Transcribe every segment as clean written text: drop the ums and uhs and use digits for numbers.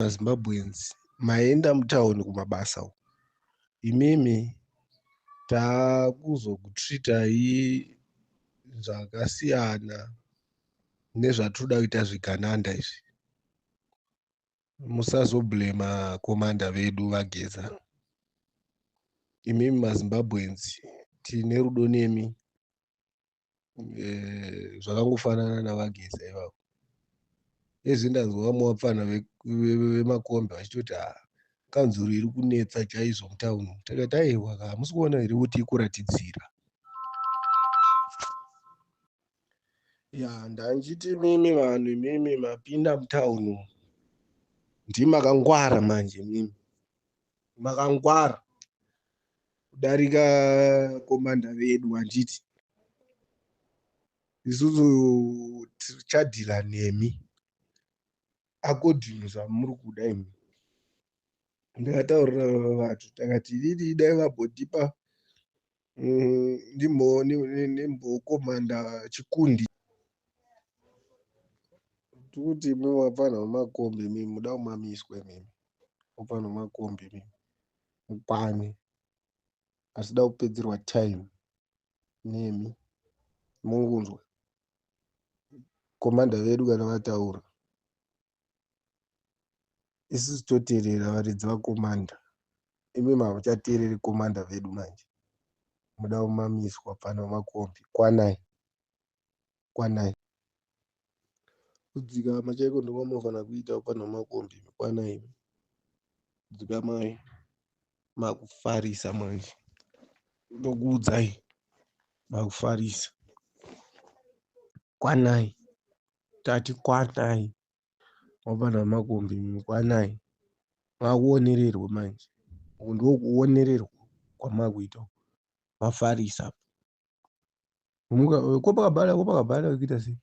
MaZimbabweans maenda mutauni kumabasa uko, imimi taakuzokutreatai zvakasiyana nezvatinoda kuita zvigananda izvi. Musazoblamer commander vedu vaGeza. Imimi maZimbabweans tine rudo nemi, zvakangofanana navaGeza ivavo. Ezvi ndanzwa vamwe vapfana vemakombi vachitoti, "Ha, kanzuru iri kunetsa chaizvo mutauni." Takati, "Aiwa, hamusi kuona here kuti ikuratidzira?" Ya, ndanchiti mimi vanhu imimi mapinda mutauni, ndimakangwara manje. Mimi makangwara kudarika commander vedu, handiti? Isusu tichadeala nemi according zvamuri kuda imi. Ndakataurira vanhu, takati inini dai vambondipa ndimbokomanda chikundi. Tikuti imi vapfana vemakombi, imi muda kumamiswa, imimi vapfana vemakombi, imimi mukwane. Asida kupedzerwa time nemi. Mungunzwa commander vedu kana vataura, isusu toteerera varidzi vacommander. Imi hamuchateereri commander vedu manje, muda kumamiswa. Pfana vemakombi, kwanai, kwanai. Kudzikama chaiko ndokwamufana kuita, pfana vemakombi, kwanai, dzikamai. Makufarisa manje, ndokuudzai, makufarisa. Kwanai, tati kwanai, vapfana vemakombi, kwanai. Makuonererwa manje, uku ndokuonererwa kwamakuita. Mafarisa kopakabhala, kopakabhala kuita sei?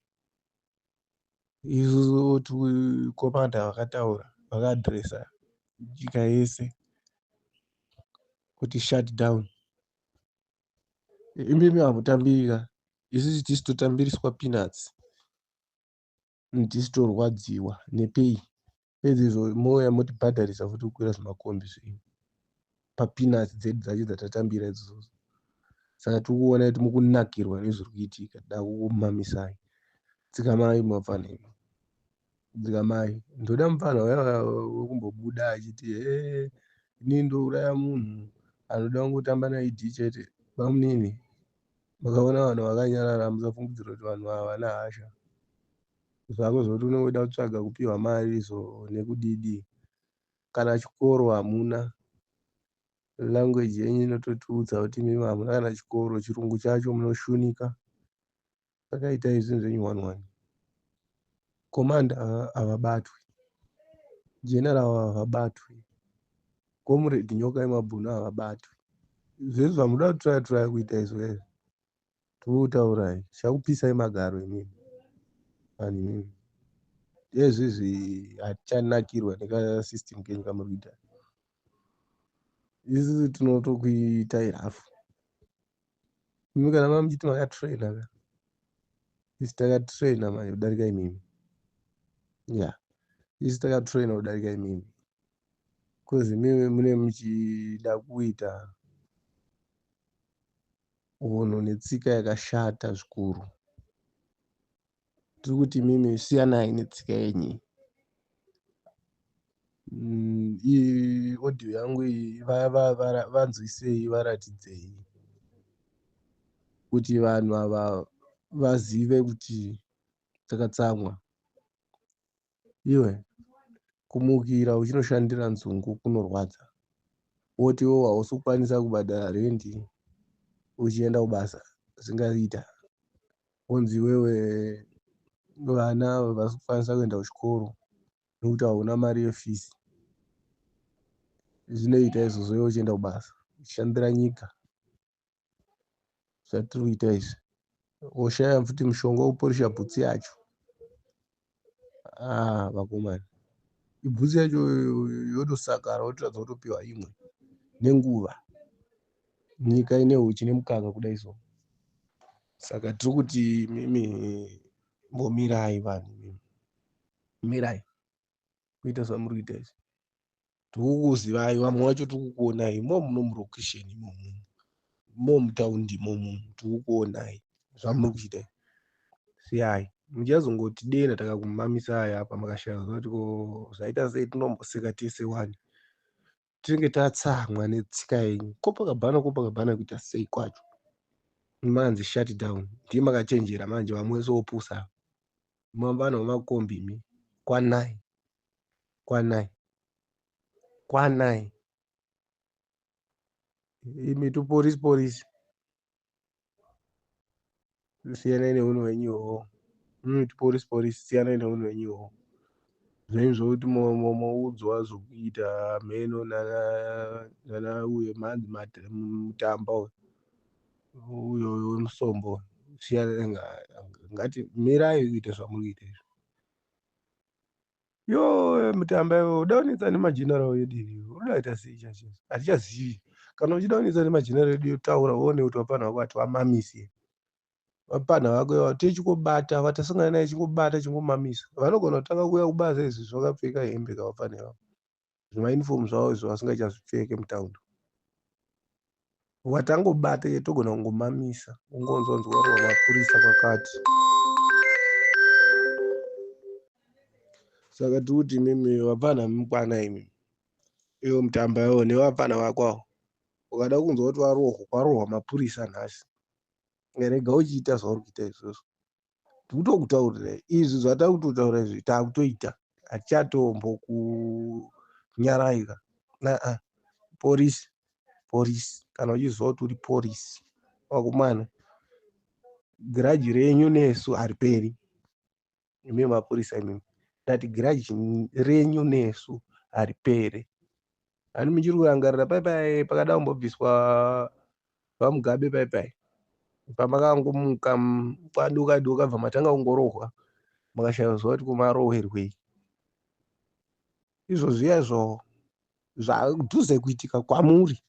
Isusu commander vakataura, vakaaddressa nyika yese kuti shut down. Imimi hamutambirika, isusu tisu totambiriswa peanuts, tisu torwadziwa nepei. Pedzezvo mouya motibhadharisa futi kukwira zvimakombi zvenyu papeanuts dzedu dzacho dzatatambira idzodzo. Saka tiri kuona kuti mukunakirwa nezviri kuitika, da kukumamisai. Dzikamai mapfana imi, dzikamai. Ndoda mupfana uya wekumbobuda achiti, "He, inini ndouraya munhu anoda kungotamba naED chete." Bamunini, makaona vanhu vakanyarara, musafungidzira kuti vanhu ava vana hasha. Zvako zvokuti unenge uchida kutsvaga kupiwa mari izvo nekudidi, kana chikoro hamuna. Language yenyu inototiudza kuti imimi hamuna kana chikoro, chirungu chacho munoshunika. Saka itai zvinhu zvenyu one one. Commander havabatwi, general havabatwi, comrade Nyoka yemabhunu havabatwi. Zvese zvamuda kutraya traya kuita izvo izvi, tokutaurai, tichakupisai magaro imimi vanhu imimi. Ezvizvi hatichanakirwa nekasystem kenyu kamuri kuita. Isusu tinotokuitai rafu. Imi kana mamuchiti makatraina ka, isi takatraina manje kudarika imimi. Ya, isi takatraina kudarika imimi, because imimi mune muchida kuita unhu netsika yakashata zvikuru. Tiri kuti imimi siyanai netsika yenyu. Iyi audio yangu iyi vanzwisei, varatidzei kuti vanhu ava vazive kuti takatsamwa. Iwe kumukira uchinoshandira nzungu kunorwadza, woti iwewe hausi kukwanisa kubhadhara rendi uchienda kubasa, zvingaita wonzi iwewe vana havasi kukwanisa kuenda kuchikoro nekuti hauna mari yefees. Zvinoita izvozvo iwe uchienda kubasa uchishandira nyika? Zvatiri kuita izvi, woshaya futi mushonga wekuporisha bhutsu yacho. Ah, vakomana, ibhutsu yacho yotosakara, wotoratidza kutopiwa imwe nenguva. Nyika ine huchi nemukaka kudai so. Saka tiri kuti mimi mbomirai, vanhu imimi mirai. Kuita zvamuri kuita izvi. Tikukuzivai, vamwe vacho tikukuonai imo muno murokisheni imomo, imo mutaundi imomo, tikukuonai zvamuri kuita. Siyai, muchazongoti dena takakumamisai apa makashaya kuti ko zvaita sei. Tinomboseka tese wani, tinenge tatsamwa netsika yenyu. Copacabana, Copacabana kuita sei kwacho? Manzi shut down, ndiye makachenjera manje. Vamwe sopusa mambana wemakombi imi, kwanai, kwanai, kwanai imi tuporisi porisi, siyanai neunhu hwenyu ihwohwo. Imi tuporisi porisi, siyanai neunhu hwenyu ihwohwo. Zvenyu zvokuti moudzwa zvokuita mheno nana uyo manzi Mutamba uyo, uyo wemusombo, siyanai, ngati mirai kuita zvamuri kuita izvo. Yo Mutamba, iwe uda kunetsa nemageneral edu, unoda kuita sei chaizvo? Hatichazivi. Kana uchida kunetsa nemageneral edu, taura uone kuti vapfanha vako hatiwamamise. Vapfanha vako ivavo tichingobata, vatasangana naye chingobata, chingomamisa. Vanogona kutanga kuuya kubasa izvi vakapfeka hembe kavapfanha ivavo, zvimauniform zvavo izvo vasingachazvipfeke mutaundi. Watangobata togona kungomamisa, ungonzwa warwa mapurisa kwakati. Saka tiri kuti imimi vapfanha mukwana imi, iwe Mutamba iwo nevapfanha vako avo, ukada kunzwa kuti warohwa, kwarohwa mapurisa nhasi, rega uchiita zvauri kuita izvozvo. Tikutokutaurirai izvi zvatakutotaura izvi, takutoita, hatichatombokunyaraika naa. Porisi porisi, kana uchiziva kuti uri porisi, wakumana grudge renyu nesu hariperi. Imi mapurisa imimi, ndati grudge renyu nesu hariperi. Hani muchiri kurangarira paipai pakada kumbobviswa vaMugabe paipai, pamakangomuka kwadoka doka, bva matanga kungorohwa, makashaya zuva kuti kumarohwerwei? Izvo zviya izvo zvadhuze kuitika kwamuri,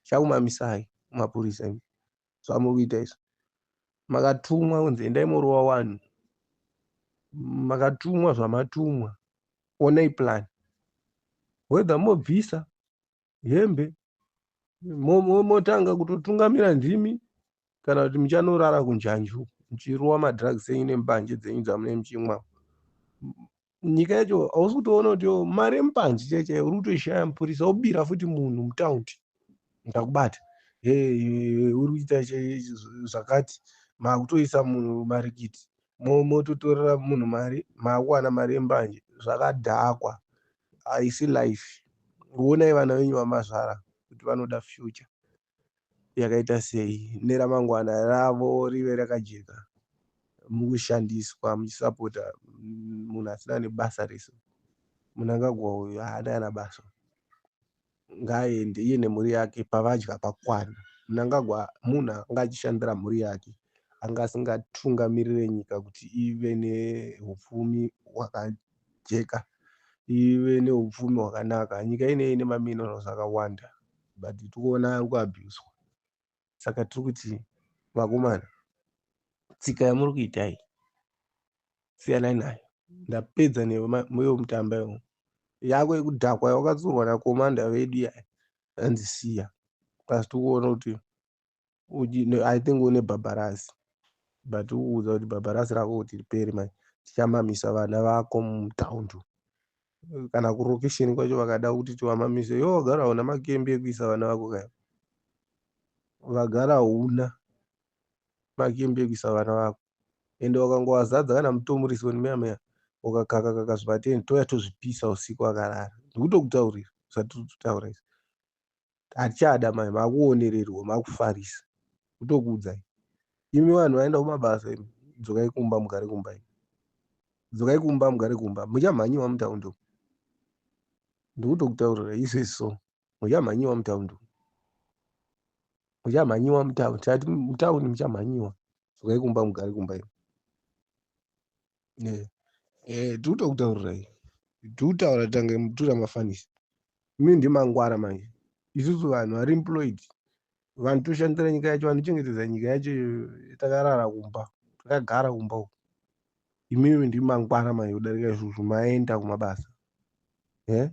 chakumamisai mapurisa imi. Zvamuri kuita izvo, makatumwa kunzi endai morova vanhu, makatumwa zvamatumwa, onai plan, whether mobvisa hembe motanga kutotungamira ndimi, kana kuti muchanorara kunjanju muchirova madrugs enyu nembanje dzenyu dzamune muchimwa. Nyika yacho hausi kutoona kuti mari yemubanje chaiyo chaiyo uri kutoishaya. Mupurisa wobira futi munhu mutaundi, ndakubata, uri kuita zvakati, makutoisa munhu marikiti, mototorera munhu mari, makuwana mari yembanje. Zvakadhakwa, haisi life. Onai vana venyu vamazvara kuti vanoda future yakaita sei, neramangwana ravo rive rakajeka. Mukushandiswa muchisapota munhu asina nebasa rese. Mnangagwa uyu haana kana basa, ngaaende iye nemhuri yake, pavadya pakwana. Mnangagwa munhu anga achishandira mhuri yake, anga asingatungamirire nyika kuti ive neupfumi hwakajeka, ive neupfumi hwakanaka. Nyika inei ine maminerals akawanda, but tikuona ari kuabhuswa. Saka tiri kuti vakomana, tsika yamuri kuita iyi siyanai nayo. Ndapedza newe Mutamba, iwo yako yekudhakwa yawakatsurwa nakomanda vedu iya, hanzi siya. Asi tikuona kuti I think une bhabharasi, but ukuudza kuti bhabharasi rako kuti ripere manje, tichamamisa vana vako mutaundi kana kurokesheni kwacho. Vakada kuti tivamamise, iwe wagara hauna makembi ekuisa vana vako kaya, vagara hauna makembi ekuisa vana vako, ende wakangovazadza kana mutomurisoni meya meya, ukakaka kaka zvimateni, toya tozvipisa usiku akarara. Ndikutokutaurira zvatiri kutaura izvi, hatichada mai makuonererwa, makufarisa. Kutokuudzai imi vanhu vaenda kumabasa imi, dzokai kumba mugare kumba imi, dzokai kumba mugare kumba, muchamhanyiwa mutaundi umu. Ndikutokutaurira izvezvi, so muchamhanyiwa mutaundi umu, muchamhanyiwa mutaundi, tati mutaundi muchamhanyiwa. Dzokai kumba mugare kumba imi. Tiri kutokutaurirai, tiri kutaura tange mutura mafanisi. Imi ndimangwara manje, isusu vanhu vari employed, vanhu toshandira nyika yacho, vanochengetedza nyika yacho, takarara kumba, takagara kumba uku. Imimi ndimangwara manje kudarika isusu maenda kumabasa. Eh?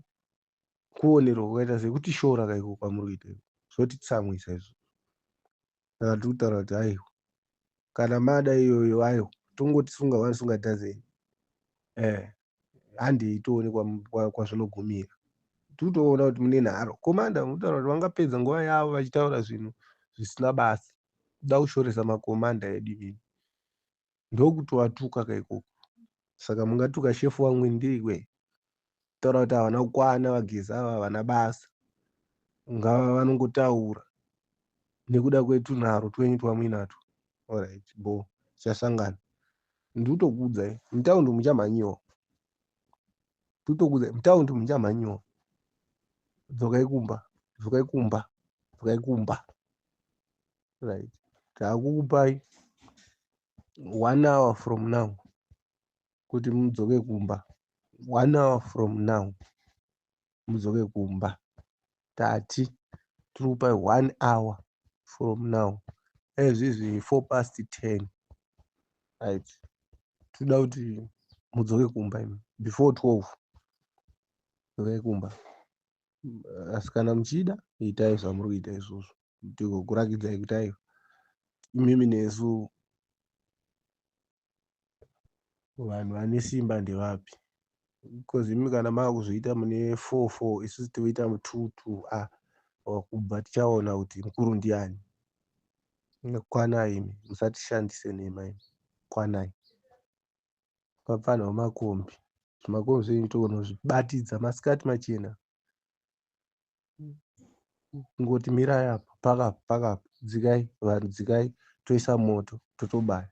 Kuonerwa kwakaita sei kutishora kaiko kwamuri kuita iko. Zvotitsamwisa izvo. Saka tiri kutaura kuti aiwa. Kana mada iyoyo aiwa. Tongoti sunga one sunga dozen. Eh. Handei tione kwazvinogumira. Tiri kutoona kuti mune nharo. Komanda mukutaura kuti vangapedza nguva yavo vachitaura zvinhu zvisina basa. Kuda kushoresa makomanda edu imimi. Ndokutovatuka kaikoko. Saka mungatuka shefu wangu ndiri Taura kuti havana kukwana vaGeza ava havana basa. Ngava vanongotaura nekuda kwetunharo twenyu twamuinatwo. Alright, bo tichasangana. Ndikutokuudzai mutaundi muchamhanyiwa. Ndikutokuudzai mutaundi muchamhanyiwa. Dzokai kumba, dzokai kumba, dzokai kumba. Right. Takukupai 1 hour from now kuti mudzoke kumba. 1 hour from now mudzoke kumba. Tati tiri kupai 1 hour from now. Ezvizvi 10:04. Right. Toda kuti mudzoke kumba imi before 12. Dzokai kumba. Asi kana muchida itai zvamuri kuita izvozvo. Tigokurakidzai kuti aiwa imimi nesu vanhu vane simba ndevapi. Because imi kana makuzviita mune 4 4 isusu toita mu 2 2 ah kubva tichaona kuti mukuru ndiani. Kwanai imi musatishandise nhema imi. Kwanai. Vapfanha vemakombi. Zvimakombi zvenyu togonozvibatidza masikati machena. Kungoti mirai apa pakapa pakapa dzikai vanhu dzikai toisa moto totobaya.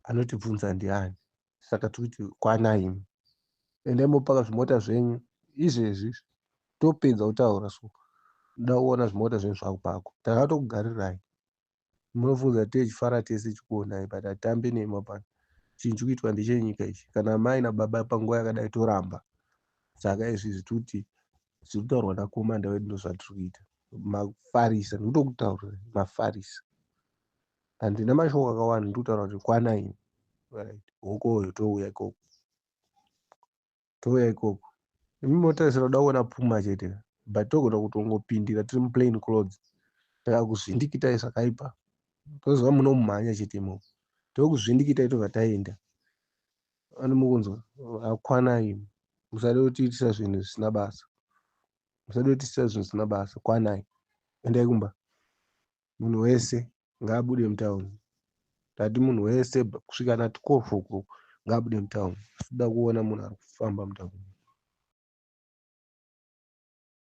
Anotibvunza ndiani. Saka tikuti kwanai imi. Endai mopaka zvimota zvenyu izvezvi topedza kutaura so. Ndoda kuona zvimota zvenyu zvakupakwa. Takatokugarirai. Munofunga tichifara tese tichikuonai but hatitambi nemi pano. Chinhu chikuitwa ndechenyika ichi. Kana mai nababa panguva yakadai toramba. Saka izvizvi tikuti zviri kutaurwa nakomanda wedu ndozvatiri kuita. Mafarisa ndikutokutaurirai mafarisa. Handina mashoko akawanda ndiri kutaura kuti kwanai. Right. Hokoyo touya ikoko. Touya ikoko. Imi motarisira kuda kuona puma chete. But togona kutongopindira tiri muplain clothes. Takakuzvindikitai zvakaipa. Toziva munomhanya chete imomo. Tokuzvindikitai tobva taenda. Ani mukunzwa akwanai imi. Musade kutiitisa zvinhu zvisina basa. Musade kutiitisa zvinhu zvisina basa. Kwanai. Endai kumba. Munhu wese ngaabude mutauni. Tati munhu wese kusvika na 12 o'clock ngaabude mutauni. Toda kuona munhu ari kufamba mutauni.